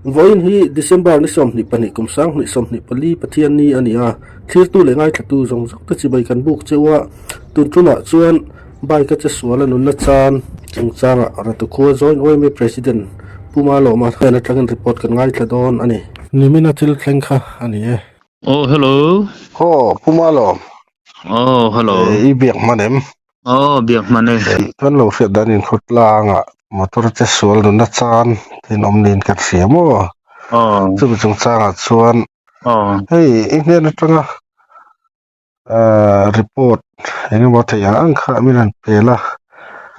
Vawiin hi December ni 22 kum 2024 Pathianni a ni a, thlirtu leh ngaithlatu zawng zawng te chibai kan buk cheu a, tun tumah chuan bike a che sual a nunna chan chungchangah Ratu khua Joint YMA President Pu Malawma hnen atangin report kan ngaithla dawn a ni. Nimina thil thleng kha a ni e. Oh hello. Aw Pu Malawm. Oh hello. I biak hman em? Aw, biak hman e. Kan lo hriat dan in khawtlangah motor che sual nunna chan in awm niin kan hria maw? Aw. Chumi chungchangah chuan Aw. hei i hnen atanga ah report eng emaw theih ang ang kha min rawn pel a,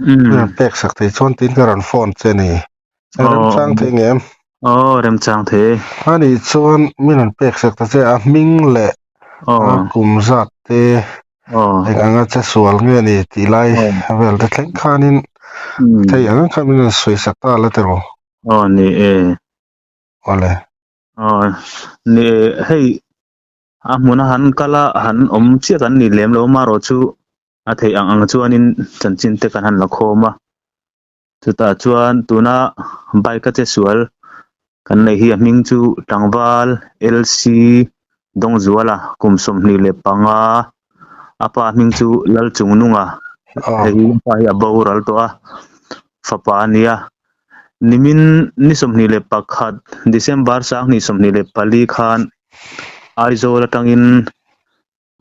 min rawn pek sak thei chuan tiin ka rawn phone che a ni. Remchang thei nge em? Aw, remchang thei e. Ani chuan min rawn pek sak ta che a hming leh a kum zat te eng anga che sual nge ni tih lai vel te thleng khanin thei ang ang khan min rawn sawi sak ta la tiraw? Aw ni e. Awle. Aw ni e, hei a hmuna han kal a han awm chiah kan ni lem lo amaherawhchu a theih ang ang chuanin chanchin te kan han la khawm a. Chutah chuan tuna bike a che sual kan neih hi a hming chu tlangval LC Dawngzuala kum 25 a pa hming chu Lalchungnunga hei hi a pa hi a boral tawh a fapa a ni a nimin ni 21 December 2024 khan Aizawl atangin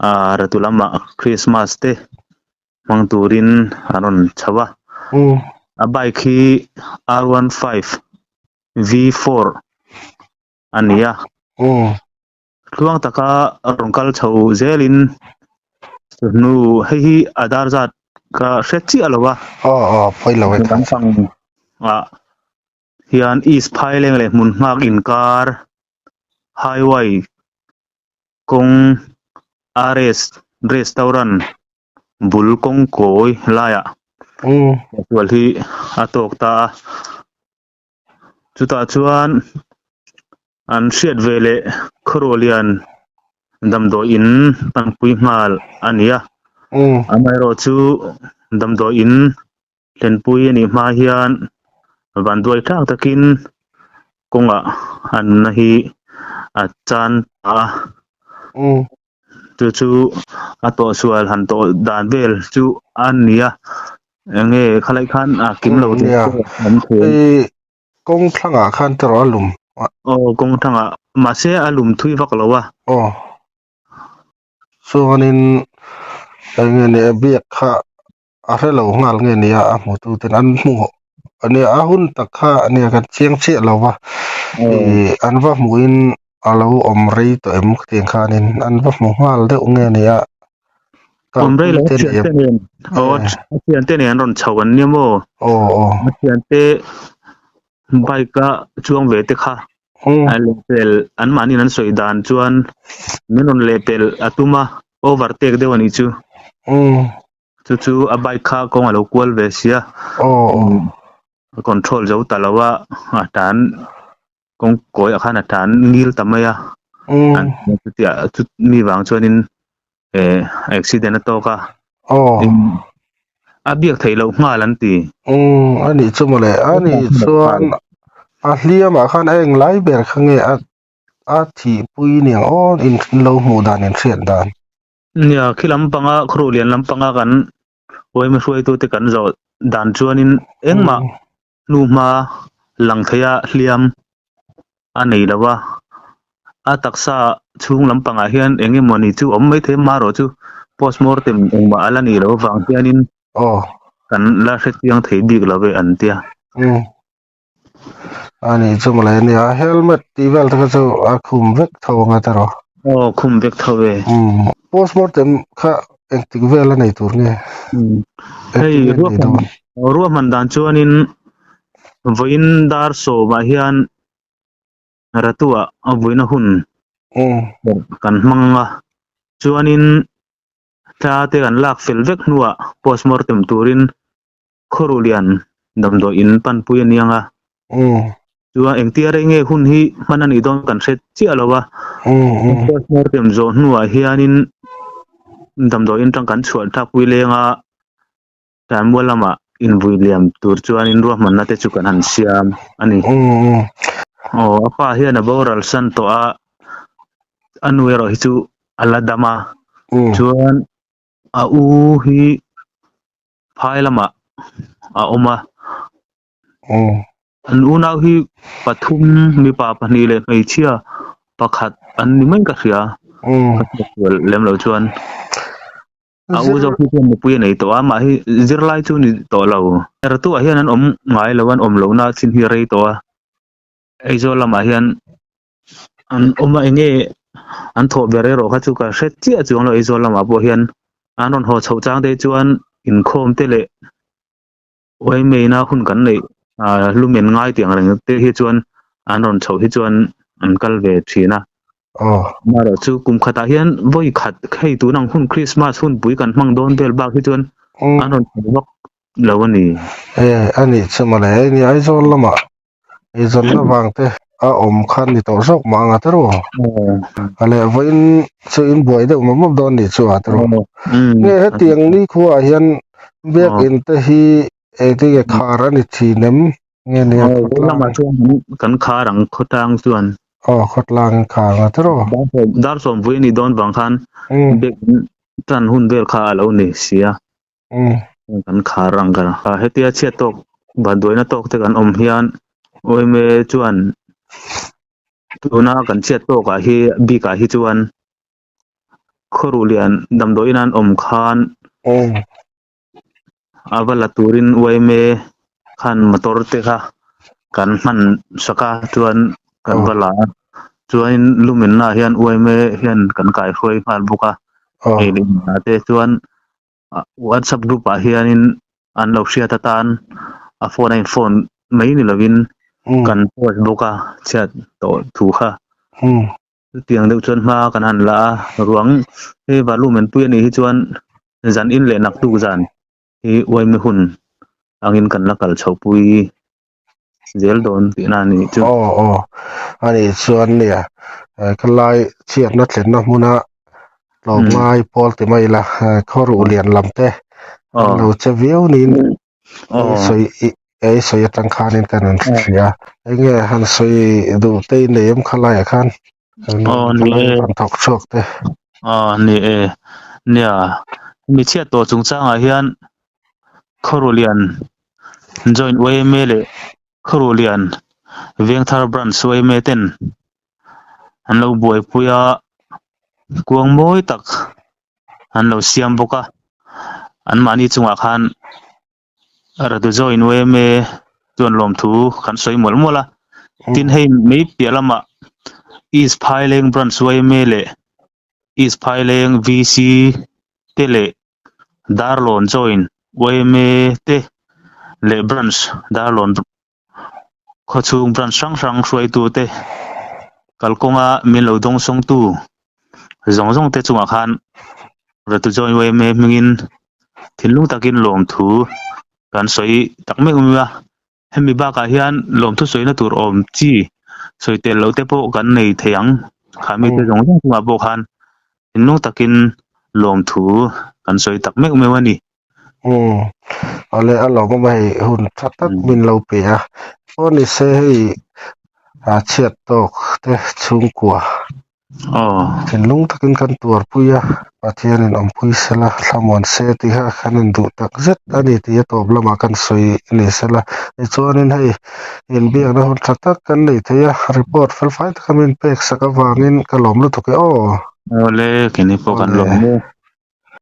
ah Ratu lamah Christmas te hmang turin an rawn chho a a bike hi R one five V four a ni a tluang taka rawn kal chho zelin chawhnu hei hi a dar zat ka hre chiah lo a lampang ah hian east phaileng leh hmun nghak inkar highway kawng RS restaurant bul kawng kawi laiah sual hi a tawk ta a chutah chuan an hriat ve leh khawrualian damdawi in panpui nghal a ni a amaherawh chu damdawi in thlenpui a nih hma hian vanduai tlak takin kawngah a nunna hi a chan ta a. Chu chu a tawhsual han tawh dan vel chu a ni a, eng nge khalai khan a kim lo tih pawh an thei. Hei kawng thlangah khan te rawh a lum. Aw kawng thlangah mahse a lum thui vak lo a. Aw chuanin eng nge ni a biak kha a hre lo nghal nge nia a hmutu ten an hmu ania a hun tak kha ania kan chiang chiah lo va ih an va hmuhin a lo awm rei tawh em khatiang khanin an va hmu nghal deuh nge nia awm rei lo thian te nen aw thian te nen an rawn chho an nia maw aw aw a thian te bike a chuang ve te kha a lehpel an mahni an sawi dan chuan min rawn lehpel a tum a overtake deuh a nih chu Chu chu a bike kha kawng a lo kual ve sia. A control zo ta lo a, a tan kawng kawi ah khan a tan ngil ta mai a. An chutia chu mi vang chuanin eh accident a tawk a. A biak theih loh nghal an ti. A nih chu mawle, a nih chuan a hliamah khan a eng lai ber kha nge a a thihpui niang aw in lo hmuh dan in hriat dan. Nia, khi lampanga khawruh lian lampanga kan uaima hruaitute kan zawh dan chuanin engmah hnuhma lang theia hliam a nei lo a, a taksa chhung lampangah hian eng emaw ni chu awm maithei marawh chu postmortem engmah a la nih loh avang hianin kan la hrechiang thei bik lo ve an tia. Ani chu mawle ania helmet tih vel te kha chu a khum vek tho anga ta rawh. Aw khum vek tho e. Postmortem kha engtik vel a nei tur nge? Hei ruahman dan chuanin vawiin dar sawmah hian Ratuah a vuina hun kan hmang a, chuanin thla te kan lak fel vek hnuah postmortem turin Khawruhlian damdawi in panpui a niang a. Chuan engtia rei nge hun hi hman a nih dawn kan hre chiah lo a. Postmortem zawh hnuah hianin damdawi in tang kan chhuah thlakpui leng a, Tlanmual lamah invui liam tur chuanin ruahmanna te chu kan han siam a ni. Aw a pa hian a boral san tawh a, a nu erawh hi chu a la dam a, chuan a u hi phai lamah a awm a. An unau hi pathum mipa pahnih leh hmeichhia pakhat an ni mai ka hria, ka hriatsual lem loh chuan. A u zawk hi chuan nupui a nei tawh a, amah hi zirlai chu ni tawh lo. Ertuah hian an awm ngai lo, an awm lohna chin hi a rei tawh a. Aizawl lamah hian an awm a, enge an thawh ber erawh kha chu ka hre chiah chuang lo. Aizawl lamah pawh hian an rawn haw chhoh chang te chuan inkhawm te leh uaimeina hun kan neih ah lumen ngai tih ang reng te hi chuan an rawn chhoh hi chuan an kal ve thin a. Amaherawh chu kum khatah hian vawi khat hei tun ang hun Krismas hun pui kan hmang dawn vel bak hi chuan an rawn chho vak lo a ni. E a nih chu mawle, hei ni Aizawl lamah eizawnna vang te a awm kha ni tawh zawk mah anga tiraw? A leh vawiin chu in buai deuh mawp mawp dawn nih chu a tiraw? Nge hetiang nikhuaah hian biakinn te hi engtinge khar a ni thin em? Nge nia khawtlang lamah chuan kan khar ang khawtlang chuan. Aw khawtlang in khar anga tiraw? Dar sawm vui a nih dawn vang khan biakinn tan hun vel kha a lo ni si a. Kan khar ang ka hetia chhiat tawk vanduaina tawk te kan awm hian OMA chuan tuna kan chhiat tawk ah hi bik ah hi chuan khawruh lian damdawiin an awm khan a va la turin OMA khan motor te kha kan hman sak a chuan kan va la a chuanin lumenna ah hian OMA hian kan kaihruai nghal bawk a ei leh inah te chuan. WhatsApp group ah hianin an lo hriat atan a phone a in phone mai ni lovin kan post bawk a chhiat tawh thu kha. Chutiang deuh chuan hma kan han la a, ruang hei Valu Menpui anih hi chuan zan in leh naktuk zan hi uaimi hun angin kan la kal chhohpui zel dawn tihna a nih chu. Aw aw a nih chuan nia ka lai chhiatna thlenna hmuna tlawm ngai pawl ti mai ila khaw ruh lian lam te an lo che viau niin i sawi i sawi atang khanin kan rawn hria enge han sawi duh te i nei em kha laiah khan an thawk chhuak te. Aw ni e nia mi chhiat tawh chungchangah hian khaw ruh lian Joint YMA leh Khawruhlian Vengthar Branch YMA ten an lo buaipui a, kuang mawi tak an lo siam bawk a, anmahni chungah khan Ratu Joint YMA chuan lawmthu kan sawi mawlh mawlh a, tin hei mai piah lamah East Phaileng Branch YMA leh East Phaileng VC te leh Darlawn Joint yma te leh Branch Darlawn khawchhung Branch hrang hrang hruaitu te kalkawnga min lo dawngsawngtu zawng zawng te chungah khan Ratu Joint yma hmingin thinlung takin lawmthu kan sawi tak mek mai a. Hemi bakah hian lawmthu sawina tur awm chi sawi tel loh te pawh kan nei thei ang. Kha mite zawng zawng chungah pawh khan thinlung takin lawmthu kan sawi tak meuh meuh a ni. Umm awle a lawm awm a hei hun tha tak min lo pe a pawh ni se hei a chhiat tawk te chhungkua Thinlung takin kan tuarpui a, Pathianin awmpui sela, thlamuan se tih kha kan induh tak zet a ni tih a tawp lamah kan sawi ni sela. Tichuanin hei inbiakna hun tha tak kan nei thei a, report felfai taka min pek sak avangin ka lawm lutuk e aw. Awle, keini pawh kan lawm e.